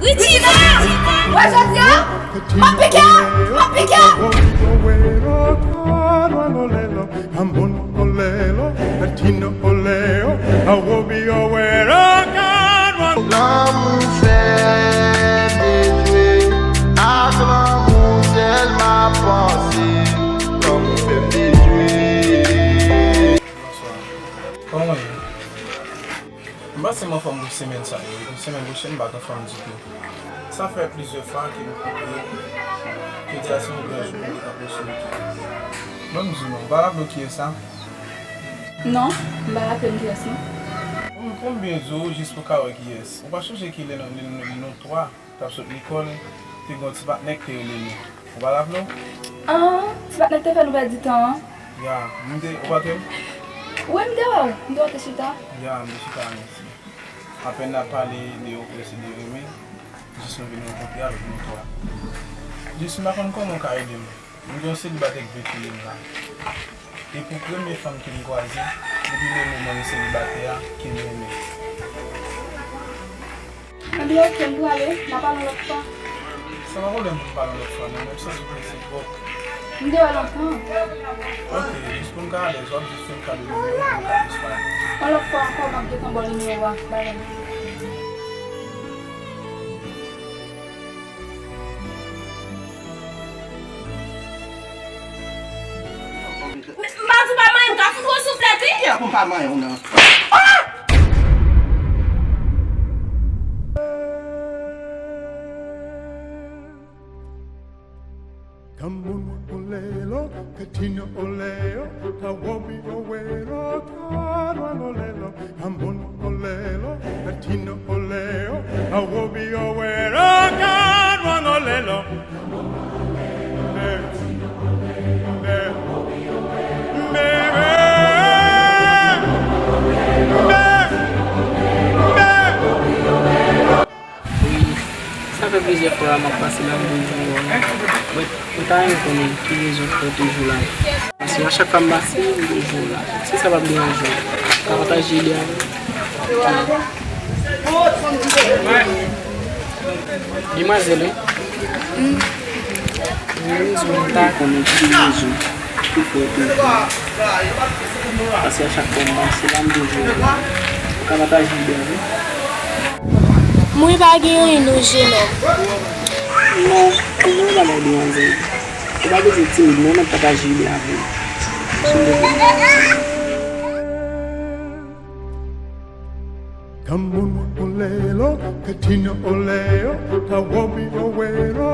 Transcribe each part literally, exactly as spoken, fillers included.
Richina! Wè jodi a, m ap pike w! M ap pike w! Lanmou fè m dejwe, ak lanmou sèl m ap panse. Lanmou fè m dejwe. Bonswa. Kòman w ye? M panse m anfòm pou semèn sa yo. Pou semèn pwochèn, m pa t anfòm ditou. Sa fè plizyè fwa ke m koupe. Jodi a se yon gran jou pou m te ka poste. Ban m di w non, ou pa raple w kiyès sa? Non, m pa raple m kiyès non. Bon, fè m byen di w, jis pou w ka wè kiyès. Ou pa sonje ki lè nou, lè nou, lè nou twa t ap sot lekòl, te gen yon ti patnè ki te rele nou. Ou pa raple w? An, ti patnè ki te fè nou pèdi tan an. Ya, m te, ou pa t wè m? Wi, m te wè w. M te wè w te chita. Ya, m te chita ann isi. Apèn n ap pale de yon prensip de renmen, jis nou vin rankontre avèk nou twa. Jis m pa konn kòman w ka ede m. M gen yon selibatè k vle touye m la. E pou premye fanm ke m kwaze, depi le moman m selibatè a, ke m renmen. Ebyen, oke, m prale, n a pale yon lòt fwa. Sa pa pwoblèm pou n pale yon lòt fwa, non, men m santi w prese twòp. M te wè lontan. Oke, jis pou n ka alèz, w ap jis fè m kado nimewo w pou n ka jis pale. Yon lòt fwa ankò, m ap gentan ba w nimewo a. Bay mwen. M pa di w pa manyen m, ka fout w souflèt, wi. Kiyè pou m pa manyen w nan? Ah! Kambun olelo, katino oleo, kawobi owero, karwan olelo, kambun olelo, katino oleo, kawobi owero, karwan olelo. Wi, sa fè plizyè fwa m ap pase la, m toujou wè w. Mwen, mwen ta renmen konnen ki rezon k fè w toujou la. Paske a chak fwa m pase, m toujou la. Si sa p ap deranje w, ou ka pataje ide avè m. Demwazèl, wi. Mwen, mwen ta konnen ki rezon ki fè w toujou la. Paske a chak fwa m pase la, m toujou la. Ou ka pataje ide avè m. Mwen pa gen anyen non, jenòm. Non, ou gen yon bagay demwazèl. Ou pa bezwen timid non, men pataje ide avè m. Kambun olelo, katino oleo, kawobi owero,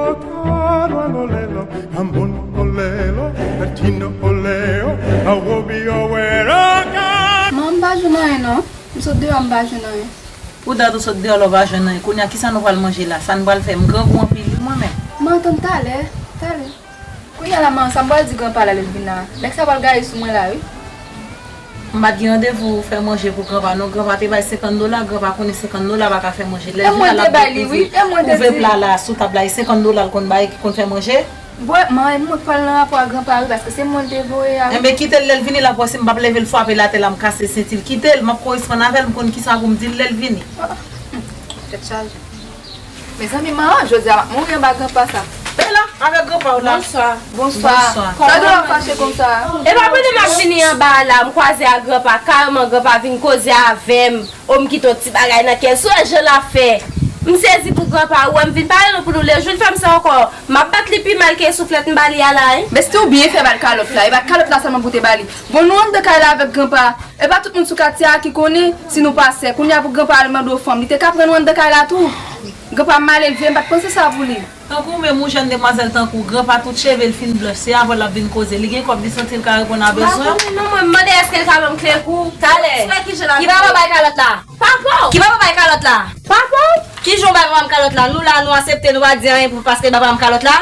karwan olelo, kambun olelo, katino oleo, kawobi owero, ka- Manman, m pa jwenn anyen non. M sot deyò, m pa jwenn anyen. Pou dat ou sot deyò la, ou pa jwenn anyen. Kounye a, kisa nou pral manje la? Sa n pral fè? M grangou anpil, wi, mwen menm. M antann talè, talè. Kounye a la, manman, sa m pral di granpa la lè l vin la? Nèg sa pral gaye sou mwen la, wi. M pa t gen randevou fè manje pou granpa, non. Granpa te bay senkant dola, granpa konnen senkant dola pa ka fè manje. Lè l vin la, l ap dekouvri, ouvè pla la, sou tab la, e senkant dola l konn bay, ki konn fè manje. Bon, manman, mwen pral nan rapò a granpa, wi, paske se mwen l te voye a, wi. Enben, kite l, lè l vini, l ap wè si m p ap leve l frape l atè la, m kase senti l. Kite l, m ap koresponn avè l, m konn kisa pou m di l lè l vini. Oh, hmm, tèt chaje. Mezanmi, manman, jodi a m ap mouri anba granpa sa. Bela, avèk granpa w la. Bonswa. Bonswa. Bonswa. Tande w ap fache konsa. E pa pandan m ap vini anba a la, m kwaze ak granpa, kareman granpa vin koze avè m. O, m kite yon ti bagay nan kè l. Si w wè jan l ap fè. M sezi pou granpa, ou wè m vin pale nou pou nou, lè jou l fè m sa ankò, m ap bat li pi mal ke souflèt m ba li a la, wi. Besti, ou byen fè ba l kalòt la. E pa kalòt la sèlman pou w te ba li. Bon, nou anndan kay la avèk granpa. E pa tout moun sou katye a ki konnen si nou pa sè. Kounye a pou granpa al mande w fanm, li te ka pran nou anndan kay la tou. Granpa malelve, m pa t panse sa pou li. Tankou menm yon jèn demwazèl tankou w, granpa tout cheve l fin blanch, se avè w l ap vin koze. Li gen kòb, li santi l ka reponn a bezwen. M pa konnen non, mwen, m mande èske l ka ban m kle kou. Talè. Ki papa bay kalòt la? Papa w. Ki papa bay kalòt la? Papa w. Kijan w bay papa m kalòt la? Nou la, nou aksepte, nou pa di anyen pou, paske papa m kalòt la?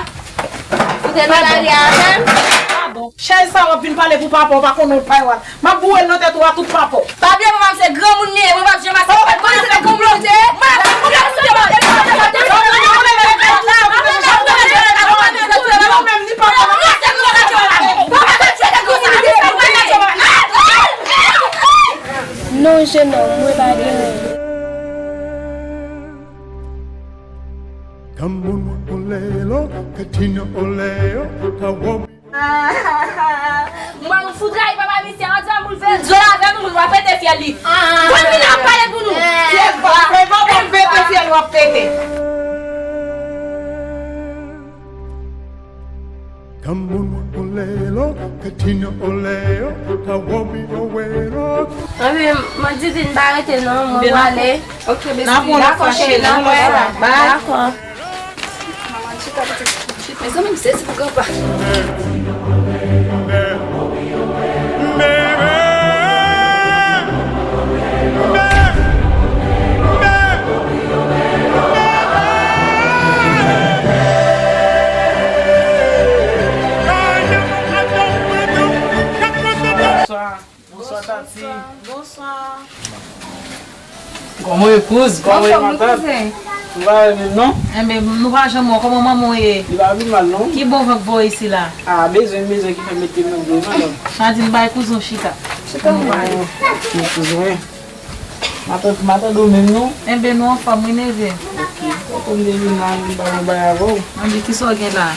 Ou te nan lari avè m? Chèz sa w ap vin pale pou papa w, pa konnen w pa yon. M ap boure l nan tèt ou a tout papa w. Pa bliye papa m se granmoun li ye, mwen p ap janm aksepte. Ou pa konn se te konplo w te ye? Mwen ap fè konplo sou te mande. Non, jenòm, mwen pa gen anyen. Mwen fout rayi papa misye, an di a boulve djòl avè nou, nou va pete fyèl li. Konn vin ap pale pou nou. Se bon, se bon, bon, pete fyèl w ap pete. Anben, Madidine pa rete non, mwen prale. Ok, besti. Dakò, cheri, nan wè. Dakò. Manman, chita, pitit. Chita. Mezanmi, m sezi pou granpa. Bonswa. Bonswa, Tati. Bonswa. Kòman w ye, kouz? Kòman w ye, matant? Anfòm, wi, kouzen. Ou pa wè menm, non? Enben, nou pa janm wè w. Kòman manman w ye? Li pa pi mal, non. Ki bon van k voye sila? A, bezwen, bezwen ki fè m mete m nan dlo, matant. Sa di m bay kouzen w chita. Chita, wi. Wi, kouzen. Matant, matant ou menm, non? Enben, nou anfòm, wi, neve. Ok. Ou konn depi m la, m pa nan bay avè w. Anben, kisa w gen la?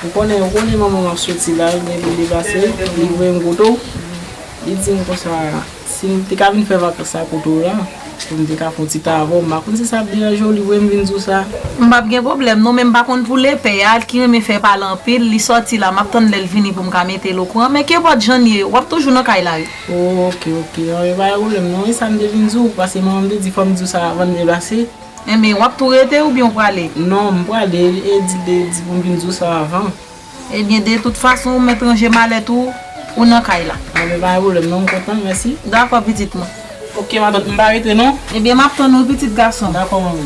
Ou konnen, ou konnen manman m ap soti la, li gen pou l deplase, li voye m kote w. Li di m konsa, si m te ka vin fè vakans sa kote w la, pou m te ka fè yon ti tan avè w, m pa konn si sa ap deranje w, li voye m vin di w sa. M p ap gen pwoblèm non, men m pa konn pou lepè a ki renmen fè pale anpil, li sòti la, m ap tann lè l vini pou m ka mete l okouran, men kenpòt jan l ye, w ap toujou nan kay la wi. Oh, ok, ok, anben pa gen pwoblèm non, e sa m te vin di w, paske manman m te di fò m di w sa avan l deplase. Enben, w ap tou rete oubyen w prale? Non, m prale, e di, e di pou m vin di w sa avan. Ebyen, de tout fason, ou mèt ranje malèt ou, ou nan kay la. Anben, pa gen pwoblèm non, m kontan, mèsi. Dakò, pitit mwen. Ok, matant, m pa rete non. Ebyen, m ap tann ou, pitit gason. Dakò, manmi.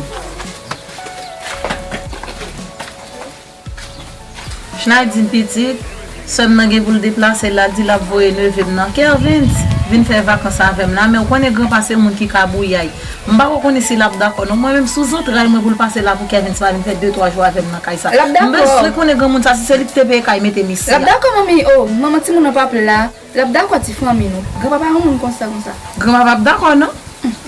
Chnay di m pitit, sè m nan gen pou l deplase, l al di l ap voye neve m nan Kervens vin fè vakans avè m la, men ou konnen granpa se moun ki kabouyay. M pako konnen si l ap dakò non. Mwen menm sou zantray mwen pou l pase la pou Kervens pa vin fè de twa jou avè m nan kay sa. L ap dakò. M bezwen konnen granmoun sa si se li ki te peye kay mete m isi a. L ap dakò, manmi. Oh, manman timoun nan p ap la. L ap dakò ti fanmi nou. Granpa pa yon moun konsa, konsa. Granpa p ap dakò non.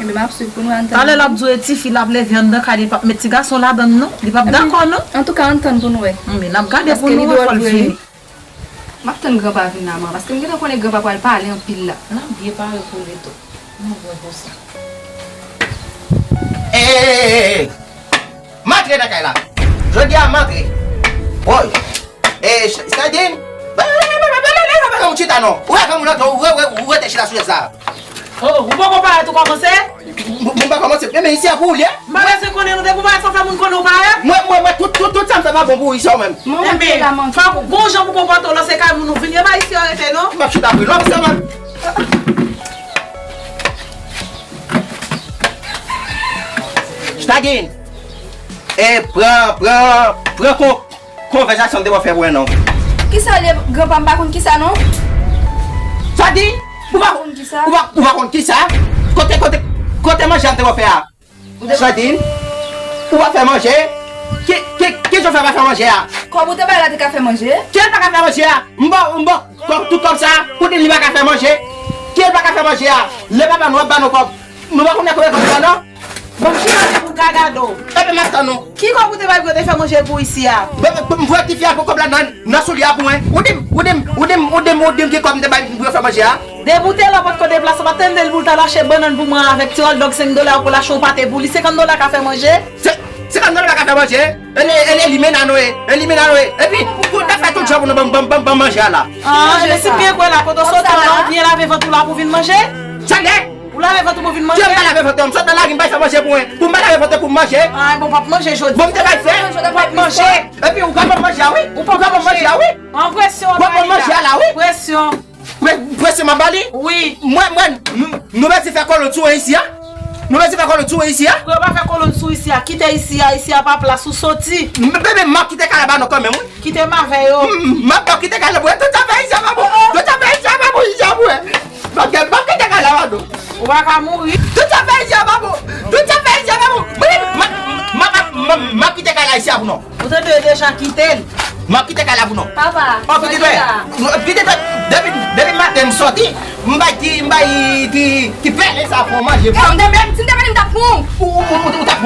Enben, m ap swiv pou nou ann tann. Talè l ap di w e tifi l ap leve anndan kay li, li p ap met ti gason ladann non. Li p ap dakò non. Antouka, ann tann pou nou wè. Enben, n ap gade pou nou wè fò l vini. M ap tann granpa vin la, man, paske m gentan konnen granpa pral pale anpil la. N ap byen pare pou li tou. Nou wè konsa. Ey, ey, ey, ey, ey! M antre nan kay la. Jodi a, m antre. Woy. E, Sandin. Ou chita non. Ou wè kòm ou antre, ou re-, re-, ou rete chita sou chèz la. Oh, ou poko parèt ou kòmanse? M, m pa kòmanse. Men, men isi a pou ou l ye. M pa bezwen konnen non, depi ou parèt fò fè moun konnen ou parèt. Mwen, mwen, mwen, tout, tout, tout sa m fè pa bon pou ou isi a ou menm. Enben, fòk ou gon jan pou konpòte w lò se kay moun ou vin, e pa isi a w rete non. M ap chita pou ou. Lò se mwen. Stagin. E pran, pran, pran kon, konvèsasyon m te wè fè pou wè non. Kisa l ye, granpa, m pa konn kisa non. Stagin, ou pa, ou pa, ou pa konn kisa? Kote, kote, kote manje a m te wè fè a? Stagin, ou pa fè manje? Ki, ki, ki jan w fè pa fè manje a? Kòb ou te bay la te ka fè manje? Ki l pa ka fè manje a? M ba, m ba kòb tout kòb sa pou di li pa ka fè manje. Ki l pa ka fè manje a? Lè papa nou ap ba nou kòb, nou pa konnen konbyen kòb sa non. Bon, chita pou ka gade w. Epi m ap tann ou. Ki kòb ou te bay pou yo te fè manje pou isi a? Bon, bon, m voye tifi a pou kòb la nan, nan soulye a pou mwen. Ou di m, ou di m, ou di m, ou di m, ou di m ki kòb m te bay pou yo fè manje a? Depi w te la w potko deplase, w pa t tande l pou l t al achte bannann pou mwen avèk ti hotdog senk dola pou l achte yon pate pou li, senkant dola ka fè manje? Se, senkant dola pa ka fè manje? E li, e li, li mennaj nou ye, e li mennaj nou ye. Epi, pou, pou ta fè tout jan pou nou ban, ban, ban, ban manje a la. Ah, men si byen kwè la, kote w soti la, ou byen lave vant ou la pou vin manje? Sa gen? Ou lave vant ou pou vin manje? Ke m pa lave vant mwen, m sot nan lari, m bay fè manje pou mwen. Pou m pa lave vant pou m manje. Ah, bon, w p ap manje jodi. Bon, m te bay fè. Ou p ap manje. Epi ou ka ban m manje a, wi. Ou p ap manje a, wi. An presyon, w ap ban m manje a la, wi. Presyon. Pre-, presyon m ap ba li? Wi. Mwen, mwen, nou, nou bezwen fè kolon sou isi a? Nou bezwen fè kolon sou isi a? Pou yo pa fè kolon sou isi a, kite isi a, isi a pa plas ou soti. M, bebe, m ap kite kay la ba nou kanmenm, wi. Kite m avè yo. M, m ap kite kay la pou tout afè isi a pa bon. Tout afè isi a pa bon, isi a pou wè. M ap, m ap kite kay la ba nou. Ou pa ka mouri. Tout afè isi a pa bon. Tout afè isi a pa bon. M, m, m, m, m, m ap kite kay la isi a pou nou. Ou te dwe deja kite l. M ap kite kay la pou nou. Papa, oh, pitit mwen. Pitit mwen, depi, depi maten m soti, m bay ti, m bay ti, ti pèlen sa pou manje. Eh, m te, si m te vini, m t ap pran w. Ou, ou, ou, ou t ap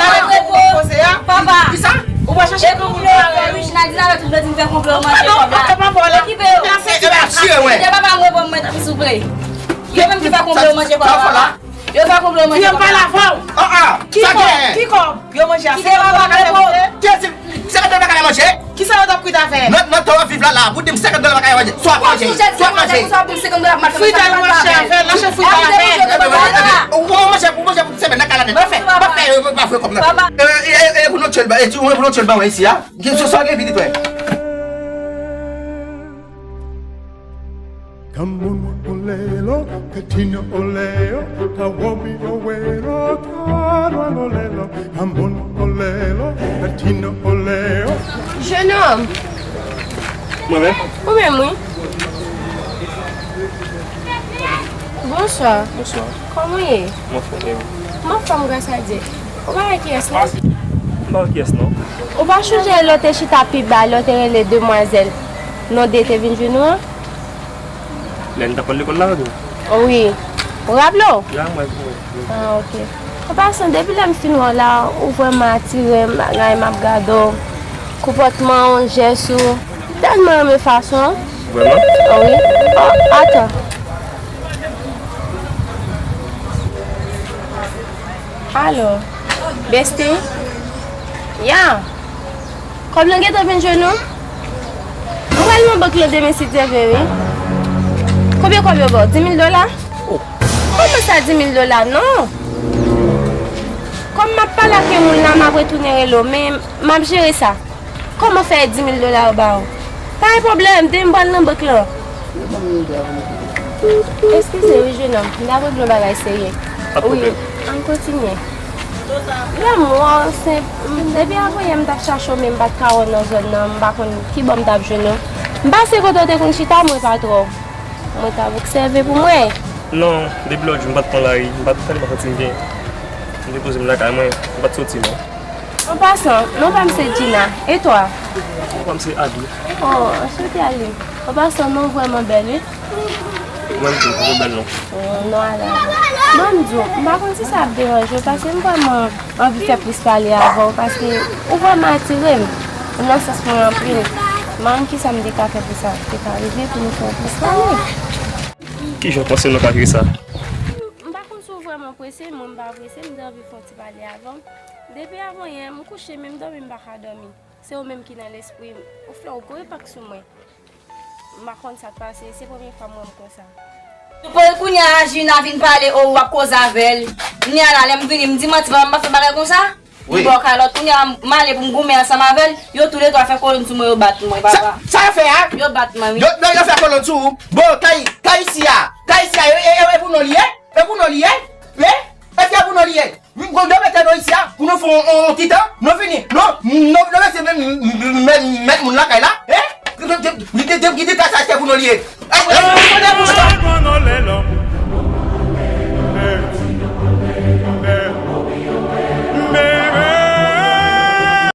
pale pou koze a. Papa. Kisa? Ou pa chache konplo pou pale. Wi, Nadine avè tout bandi m fè konplo manje kòb la. Okipe yo. Kite papa m reponn mwen, tanpri souple. Yo menm ki fè konplo manje kòb la. Yo fè konplo manje kòb la. Yo pale avè w. Ki kòb? Ki kòb? Yo manje a. Kite papa m reponn. Kiyès ki senkant dola pa ka manje? Kisa yo t ap kwit avè? Nan, nan tan w ap viv la, la, pou di m senkant dola pa ka manje. Swa ap manje, swa ap manje. Fritay mwen chè avè, lache fritay avè. Ou manje, ou manje pou semèn nan, kalannen. Mwen fè, mwen fè, mwen fè kòb nan. E, e, e, e pou nou tchèl ba, e pou nou tchèl ba mwen isi a. Gen sou sa gen vini frè. Kamon olelo, katino oleo, kawobi owelo, kalwalo lelo, kamon olelo, katino oleo. Jenòm, Mwen menm? Ou menm, wi. Bonswa. Bonswa. Kòman w ye? M anfòm, e ou? M anfòm, gras a Dye. Ou pa wè kiyès, non? M pa wè kiyès, non. Ou pa chonje lè w te chita pi ba, lè w te rele demwazèl non de te vin jwenn ou an? Lè n t ap pran lekòl la, wi. Wi. Ou raple w? Ya, mwen, mwen. Ah, ok. An pasan, depi lè m fin wè w la, ou vrèman atire m, bagay m ap gade w, konpòtman w, jès ou. Tèlman renmen fason w. Vrèman? Ah, wi. Oh, atan. Alo, bestie? Ya. Kòb lan gentan vin jwenn ou? Mwen pral nan bank lan demen si Dye vle, wi. Konbyen kòb yo ba w? Di mil dola? Kòman sa di mil dola? Non. Kòm m ap pale ak yon moun la, m ap retounen rele w, men m ap jere sa. Kòman fè di mil dola yo ba w? Pa gen pwoblèm, demen m pral nan bank lan. Eskize wi, jenòm, m t ap regle yon bagay serye. Pa t pwoblèm. Wi, ann kontinye. Lè m wè w, se, m, depi avanyè m t ap chache w, men m pa t ka wè w nan zòn nan, m pa konn kibò m t ap jwenn ou. M pase kote w te konn chita, m wè pa twò. Mwen t ap obsève pou m wè. Non, depi lòt jou, m pa t pran lari, m pa t, tèlman santi m byen. M te poze m lakay mwen, m pa t soti, non. An pasan, non pa m se Gina. E twa? Non pa m se Adi. Oh, anchante, Ali. An pasan, non vrèman bèl, wi. Mwen menm tou, ou bèl non. Oh, non, ala. Ban m di w, m pa konn si sa ap deranje w, paske m vrèman anvi fè plis pale avè w, paske ou vrèman atire m. Ou nan sans mwen anpil. M pa konn kisa m te ka fè pou sa te ka rive, pou nou fè plis pale. Kijan w panse nou ka jere sa? M pa konn si w vrèman prese, mwen m pa prese, m te anvi fè yon ti pale avè w. Depi avanyè, m kouche, men m dòmi, m pa ka dòmi. Se ou menm ki nan lespri m. Ou fè yon gwo enpak sou mwen. M pa konn sa k pase, se premye fwa m wè m konsa. Pou kounye a, Gina vin pale, o, w ap koze avè l. Kounye a la, lè m vini, m di manti, m pa fè bagay konsa. Li ba w kalòt. Kounye a, m ale pou m goumen ansanm avè l. Yo toulètwa fè kolonn sou mwen, yo bat mwen, papa. Sa yo fè a? Yo bat mwen, wi. Yo, yo, yo fè kolonn sou ou? Bon, kay, kay isi a. Kay isi a, e, e, e, e pou nou li ye? E pou nou li ye? E? Èske e pou nou li ye? M konn yo mete nou isi a pou nou fè yon, yon, yon ti tan, nou fini. Nou, nou, nou mete men, men, men, mèt moun lakay la, e? Ki, ki, ki, ki, ki, ki kay sa èske pou nou li ye? E, e, e, e, e,